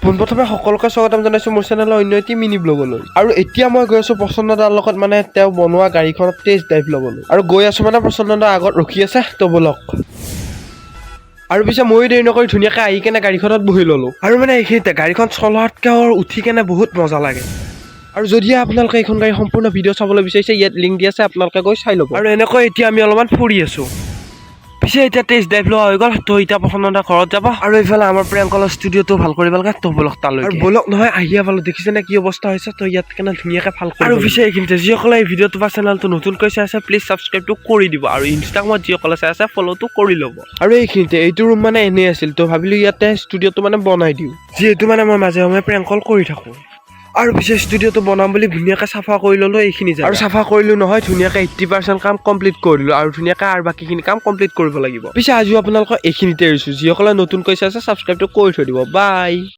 পোনপ্ৰথমে সকলোকে স্বাগতম জনাইছোঁ মোৰ চেনেলৰ অন্য এটি মিনি ব্লগলৈ। আৰু এতিয়া মই গৈ আছোঁ প্ৰসন্ন দাৰ লগত, মানে তেওঁ বনোৱা গাড়ীখনত টেষ্ট ড্ৰাইভ ল'বলৈ। আৰু গৈ আছোঁ, মানে প্ৰসন্ন দাৰ আগত ৰখি আছে, তো ব'লক। আৰু পিছে ময়ো দেৰি নকৰি ধুনীয়াকৈ আহি কেনে গাড়ীখনত বহি ল'লোঁ। আৰু মানে এইখিনিতে গাড়ীখন চলোৱাতকৈ উঠি কেনে বহুত মজা লাগে। আৰু যদিহে আপোনালোকে এইখন গাড়ী সম্পূৰ্ণ ভিডিঅ' চাবলৈ বিচাৰিছে, ইয়াত লিংক দি আছে, আপোনালোকে গৈ চাই ল'ব। আৰু এনেকৈ এতিয়া আমি অলপমান ফুৰি আছোঁ। পিছে এতিয়া টেষ্ট ড্ৰাইভ লোৱা হৈ গ'ল, তো এতিয়া প্ৰসন্ন দা ঘৰত যাব। আৰু এইফালে আমাৰ প্ৰিয়ংকলৰ ষ্টুডিঅ'টো ভাল কৰিব লাগে, তো ব'লক তালৈ। আৰু ব'লক নহয়, আহিয়ে পালোঁ। দেখিছেনে কি অৱস্থা হৈছে? তো ইয়াত কেনে ধুনীয়াকৈ ভাল। আৰু পিছে এইখিনিতে যিসকলে এই ভিডিঅ'টো বা চেনেলটো নতুনকৈ চাই আছে, প্লিজ ছাবস্ক্ৰাইবটো কৰি দিব আৰু ইনষ্টাগ্ৰামত যিসকলে চাই আছে, ফ'ল'টো কৰি ল'ব। আৰু এইখিনিতে এইটো ৰুম মানে এনেই আছিল, তো ভাবিলোঁ ইয়াতে ষ্টুডিঅ'টো মানে বনাই দিওঁ, যিহেতু মানে মই মাজে সময়ে প্ৰেংকল কৰি থাকোঁ। আৰু পিছে ষ্টুডিঅ'টো বনাম বুলি ধুনীয়াকৈ চাফা কৰি ল'লোঁ এইখিনি জেগা। আৰু চাফা কৰিলোঁ নহয়, ধুনীয়াকৈ 80% কাম কমপ্লিট কৰিলোঁ আৰু ধুনীয়াকৈ আৰু বাকীখিনি কাম কমপ্লিট কৰিব লাগিব। পিছে আজিও আপোনালোকক এইখিনিতে এৰিছোঁ। যিসকলে নতুনকৈ চাইছে, ছাবস্ক্ৰাইবটো কৰি থৈ দিব। বাই।